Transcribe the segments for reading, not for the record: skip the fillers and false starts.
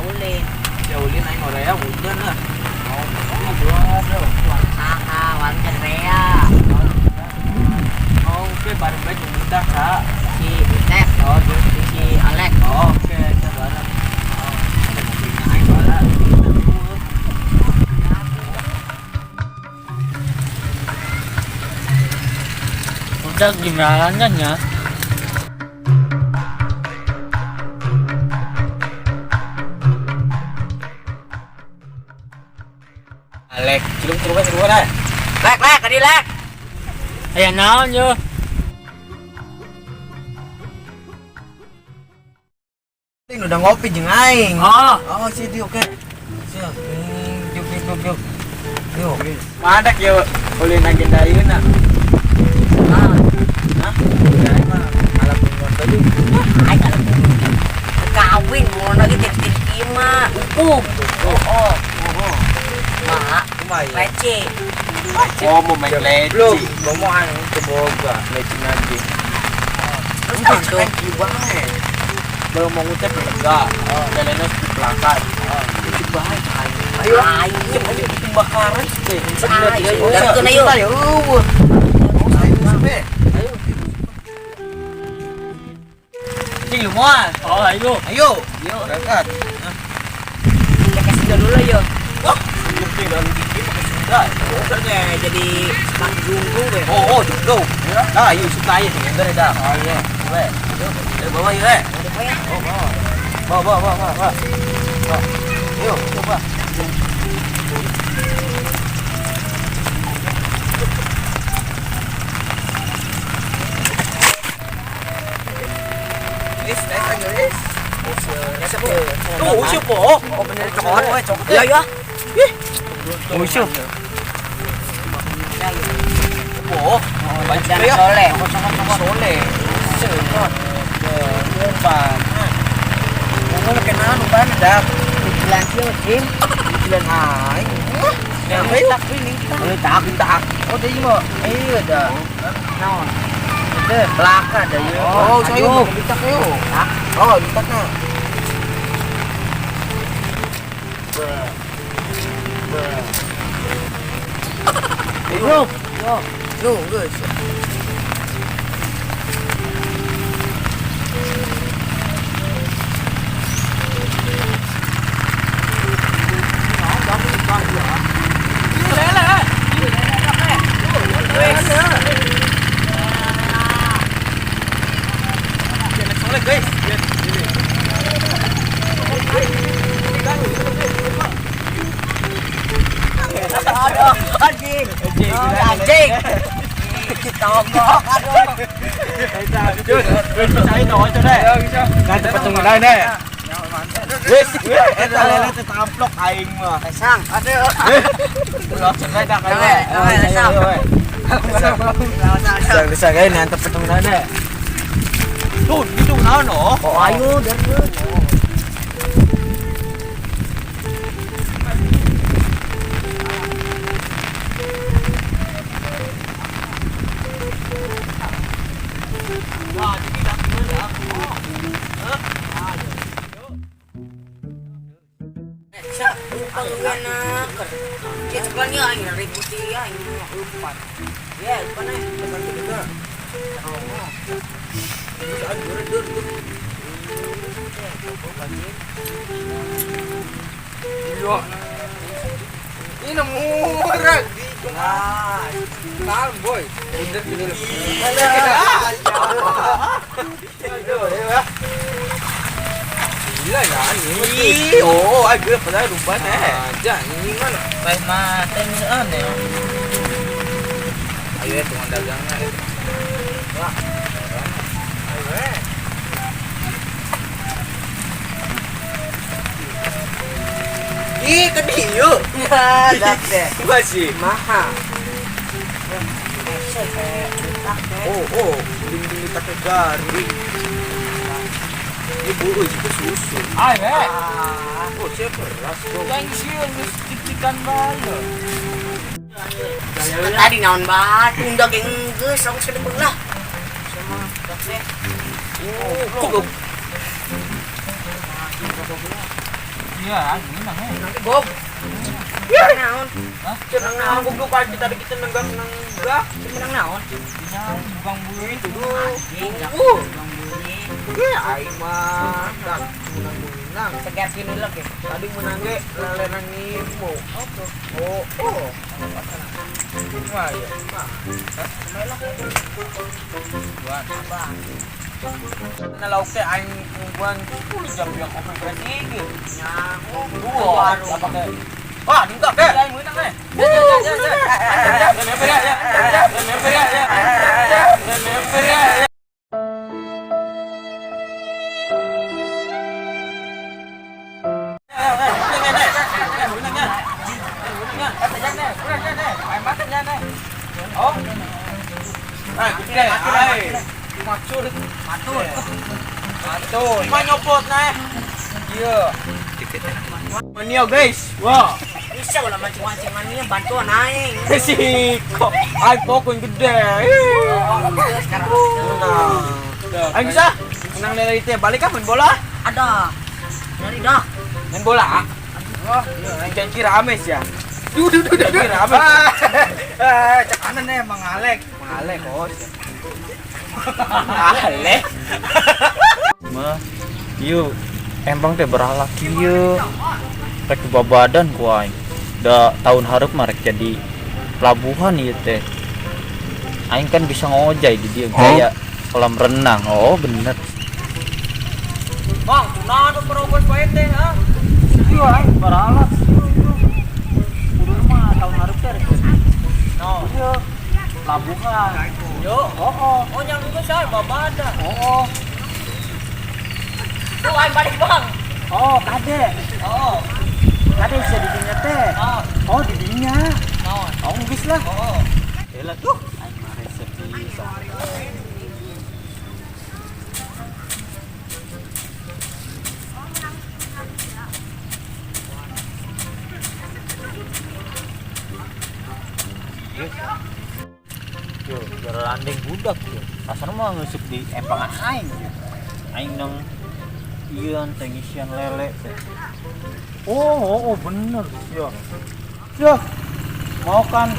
Ulin. Ya ulin aing horea hujan lah. Saha wan Rea. Oh, oke bareng bae jeung budak sa. Si Utep. Oh, jeung si Alek. Oh, oke, saya bareng. Oh, ada mobilnya aing bala. Udah gimana nya? Alek, cilung terus terus dah. Lek, lek, kadi lek. Aya naon yo? Ini udah ngopi jeung aing. Oh, Oh, sih oke. Siap. Yuk, yuk, yuk, yuk. Yuk. Madak yo ulin agenda ayeuna. Ah, Hah? Udah mah ngalap motor yuk. aing kalau kawin mau lagi titik ieu mah. Hukum. Oh, Oh, oh. mak Lumayan. lece. Oh, mau main leci. Belum, mau anu keboga leci lagi. Terus Enggak, tuh. cek bae. Baru mau ngucap lega. Lelena di belakang. Lucu bae aing. Ayo, Ayo. cek aja bikin bakaran sih. Ayo, darkeun ayo. Ayo. Ayo. Cing lu moal. oh ayo. Ayo. Yuk, berangkat. Kita kasih dulu yo. Wah, gede dalam gigi pakai Sunda. Oke, jadi semakin junggu we. Oh, oh, junggu. Nah, ayo suka aja sih, ember dah. Oh iya. Weh. Yuk, bawa yuk, eh. Oh, bawa. Bawa, bawa, bawa, bawa. Bawa. Yuk, coba. Wis, naik aja, wis. Tuh, usia po. Oh, bener cokot, we, cokot. Iya, iya. Oh, usia. Po. Baju Dan ya. soleh. Soleh. Cokot. Umpan. Ngomong kenalan umpan dah. Bulan kieu, Jim. Bulan aing. Yang tak ini. Tak tak. Oh, dia mah. Iya dah. Naon? Udah, belaka dah ya. Oh, saya ditak yuk. Oh, ditaknya. Ayo. Yo. Yo, guys. Aduh, anjing. Anjing. Tongok, aduh. Wis, eta lele teh tamplok aing mah. Pesang. Aduh. Bisa kayak nantep petung deh. Tuh, itu naon oh? Oh, ayo darkeun. Wah, jadi dah gimana? Ini murah di cuma boy. Gila ya ini. Oh, aku pada rumah eh. Aja ini mana? Baik mata ini aneh. Ayo ya tukang dagangnya. Wah. Ayo. Ih, kedieu. Ya, dak deh. Masih mahal. Oh, oh, dinding dipakai garing. Ini buru itu susu. Ayo. Oh, saya keras kok. Tensiun tik-tikan bae. Tadi naon batu undang geus aku sedeng lah. Sama dak deh. Oh, kok Iya, aing menang eh. Bob. Naon? Hah? Cenang naon goblok aing kita tadi kita nenggak nenggak. Menang naon? Nya bukan bulu Itu. Anjing, Uh. bukan bunyi. Ya aing mah dak menang menang. Segar sini lagi. Tadi menang ge lelenan nimo. Oh, oh. Wah, iya. Abang. Nah, lauk teh aing nungguan 10 jam yang kopi beras iki. Nyaho. Dua, apa ke? Wah, ningkak ke. Aing menang eh. Ya ya ya ya. Ya ya ya. Ya ya ya. Ya ya. Macul. Matur. Macul. Cuma nyopot nah. Iya. Menio guys. Wah. Bisa lah mancing-mancingan ini bantuan aing. Resiko. Aing pokoknya gede. Sekarang Menang. Aing bisa? Menang dari itu balik ah main bola. ada. Dari dah. Main bola. Wah, jangan kira ames ya. Duh, duh, duh, duh, kira ames. Eh, cek kanan nih Mang Alek. Alek, kos. Alek. Mah, yuk empang teh beralak kieu. Rek babadan ku aing. Da tahun hareup mah rek jadi pelabuhan ieu teh. Aing kan bisa ngojay di dieu gaya kolam renang. Oh, bener. Bang, kunaon perobos bae teh, ha? Iya, aing beralak. Kudu mah tahun hareup teh rek jadi No. ieu pelabuhan. Yo, Oh, oh. oh yang itu saya babadan. Oh, oh. Tuh aing balik bang. Oh, kade. Oh, Kade bisa di dinya teh. oh, Oh, di dinya. oh, Oh, geus lah. oh. Elah tuh. Aing mah resep bisa. Yo, gerandeng budak yo. Rasana mah ngeuseup di empangan aing yo. Aing nang ieu teh ngisian lele teh. Oh, oh, oh bener sia. Sia. Mau kan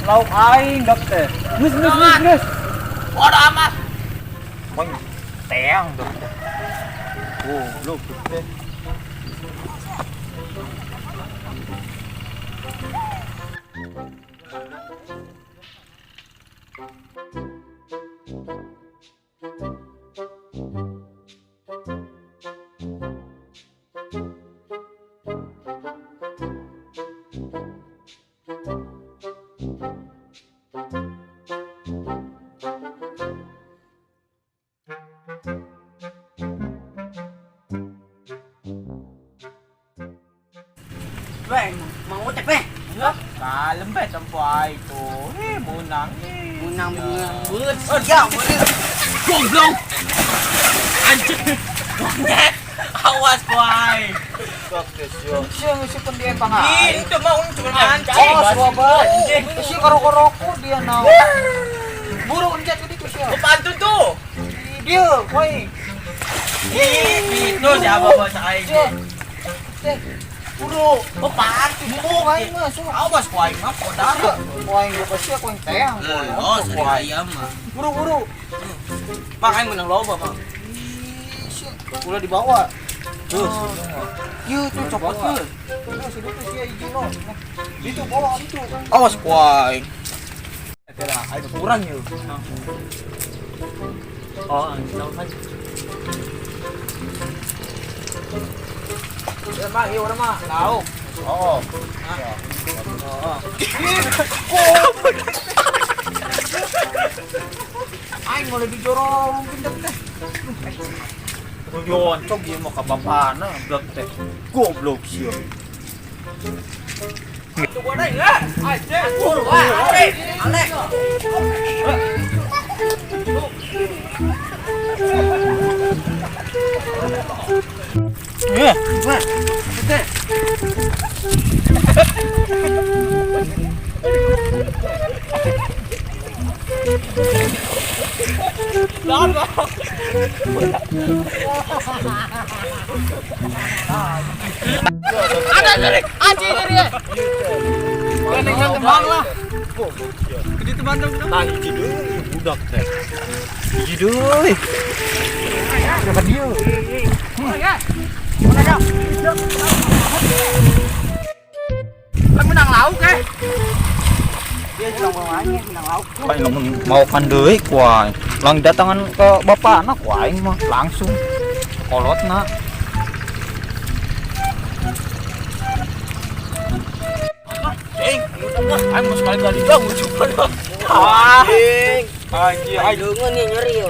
lauk aing dak teh. Geus geus geus geus. Bodoh amat. Poing teang dak teh. Goblok teh. Weh, mau teh weh. Kalem bae tempo aing tuh. Eh, menang eh. Menang menang. Ya, boleh. Goblok. Anjing. Monyet. Awas kuai. Sia ngeusipan di empangan aing. Itu mau cuma mancing. Oh, suaba. Sia karo-koroko dia naon. Buru encet ke ditu sia. Oh, pantun tuh. Dia, woi. Itu siapa bos aing? Sia. Teh. Buru. Oh, pantun. Buru aing mah sia. Awas kuai mah kodak. Kuaing gua sia kuaing teang. Oh, seri ayam mah. Buru buru. Mang aing menang loba, Mang. Ih, sia. Ulah dibawa. Terus. Ieu tuh copot tuh. Tuh si itu sia izin lo. Itu bawa itu. Awas kuai. Lah, aing kurang yuk. Oh, aing tahu kan. Ya, Mang, ieu urang mah lauk. Oh. Oh. Aing mulai dijorong pindah teh. Yoncok ieu mah ka bapana blek teh. Goblok sia. Itu gua deh, ya. Anjing. Wah, Ale, Ale. Eh, Weh, teh. Ada nyeri, anjing nyeri. Gandeng tembang lah. Di teman teman. Tah hiji deui budak teh. Hiji deui. Siapa dia? Kan menang lauk eh. Dia cuma mau aja menang lauk. Aing lamun mau kan deui ku aing. Lang datangan ke bapakna ku aing mah langsung kolotna. Ding, aing mau sekali kali bang coba. Ah, anjing, aing Dungun nih nyeri yo.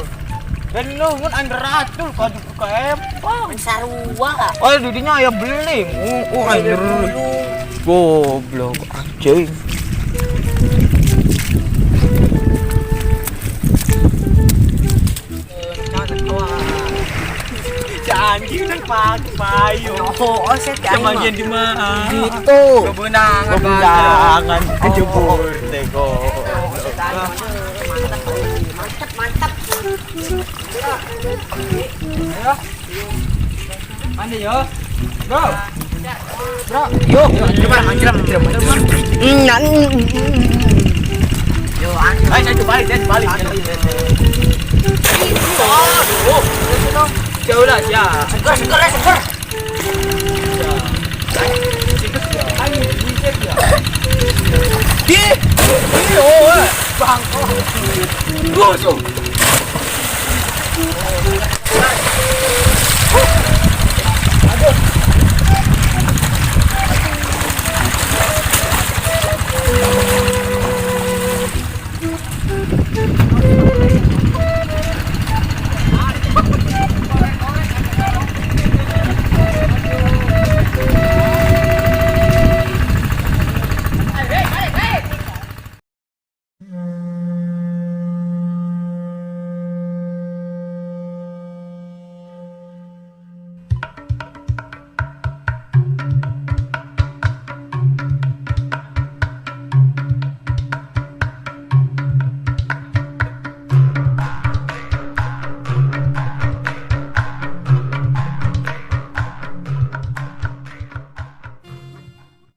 Dan nuhun aing ratul ka ka empang. Sarua. Oh, didinya aya beling. Oh, aing nyeri. Goblok anjing. Anjing nang payu. Oh, oh set ya. Sama di mana? Gitu. Kebenangan, Kebenangan kejebur teh Mantap, mantap. Mana yo? Bro. Bro. Yuk, Coba anjir, anjir, anjir. Yo, anjing. Ayo saya balik, saya balik. Aduh. Jauh lah, ya. Seger, seger, seger. Ayo, buset ya. Di, di, oh, bang. Gosok. Aduh.